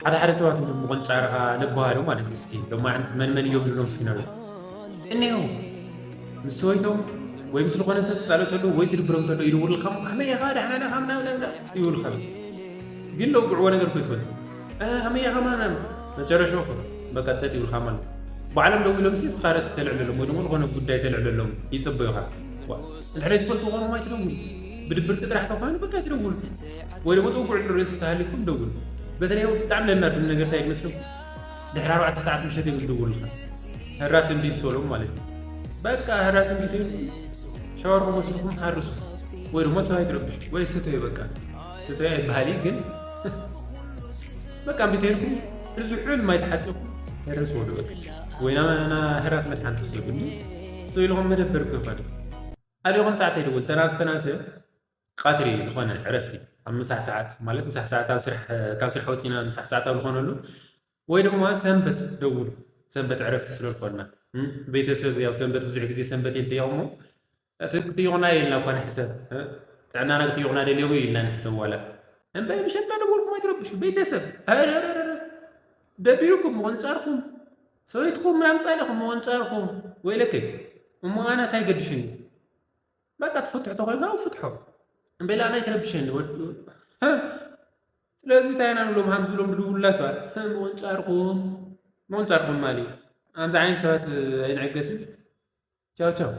ሓደ ሓደ ሰባት እዮም ምቕንጫርኻ ለባሃሉ ማለት እዩ። እስኪ ሎማዓንቲ መን መን እዮም ንብሎም እስኪ ነሩ እኒሄው ምስ ሰበይቶም ወይ ምስ ዝኾነ ሰብ ትጻሎ ተሎ ወይ ትድብሮም ተሎ ይድውልልካ እሞ ከመይ ኢኻ ደሕና ዲኻ ምናምን ይብልካ። ግን ለውግዕዎ ነገር እኮ ይፈልጡ። ከመይ ኢኻ ምናምን መጨረሻ እኮ በቃ ጸጥ ይብልካ ማለት እዩ። ባዕሎም ደው ኢሎም ሲ እስኻ ርእሲ ተልዕለሎም ወይ ደግሞ ዝኾነ ጉዳይ ተልዕለሎም ይጽበዩኻ። እንድሕር ትፈልጡ ኾኖም ኣይትደውሉ። ብድብርቲ ጥራሕ ተኾይኑ በቃ ኣይትደውሉ። ወይ ደግሞ ተውግዕሉ ርእሲ ተሃሊኩም ደውሉ። በተለይ ብጣዕሚ ለናድን ነገር እንታይ ይመስልኩም? ድሕሪ ኣርባዕተ ሰዓት ምሸት እዮም ዝድውሉልካ። ህራስ እንዲ ምሰሎም ማለት እዩ። በቃ ህራስ እንዲ ትብል ሻወር ወስድኩም ሃርሱ ወይ ድማ ሰብኣይ ትረብሹ ወይ ስተዩ በቃ ስተዩ ኣይበሃል እዩ ግን በቃ እምቢ ተይልኩም ብዙሕ ማይ ተሓፂኹም ህርስ ወዱ በቃ ወይ ናብ ህራስ መድሓን ትወስዱ እንዲ ሰው ኢልኹም መደበር ክኸዱ ኣሊኹም ሰዓት ኣይደውል ተናስ ተናስ ቀትሪ ዝኾነ ዕረፍቲ ኣብ ምሳሕ ሰዓት ማለት ምሳሕ ሰዓት ኣብ ስራሕ ካብ ስራሕ ወፂና ምሳሕ ሰዓት ኣብ ዝኾነሉ ወይ ድማ ሰንበት ደውሉ። ሰንበት ዕረፍቲ ስለ ዝኾንና ቤተሰብ ያው ሰንበት ብዙሕ ግዜ ሰንበት የልጥየቕሞ ትጥይቑና የልና እኳ ንሕሰብ ጥዕናና ክጥይቑና ደልዮም እዩ ኢልና ንሕሰብ ዋላ እምበይ ምሸት እናደወልኩም ኣይትረብሹ ቤተሰብ ደቢሩኩም መቆንጫርኩም ሰበይትኩም ምናምን ፃሊኹም መቆንጫርኩም ወይለከይ እሞ ኣነ እንታይ ገድሽኒ በቃ ትፍትሑ ተኮይንካ ፍትሖ እምበላ ናይ ትረብሸኒ ስለዚ እንታይ ኢና ንብሎም ሃምዚ ኢሎም ድድውሉላ ሰባት መቆንጫርኩም መቆንጫርኩም ማሊ ኣምዚ ዓይነት ሰባት ኣይንዕገስን ቻው ቻው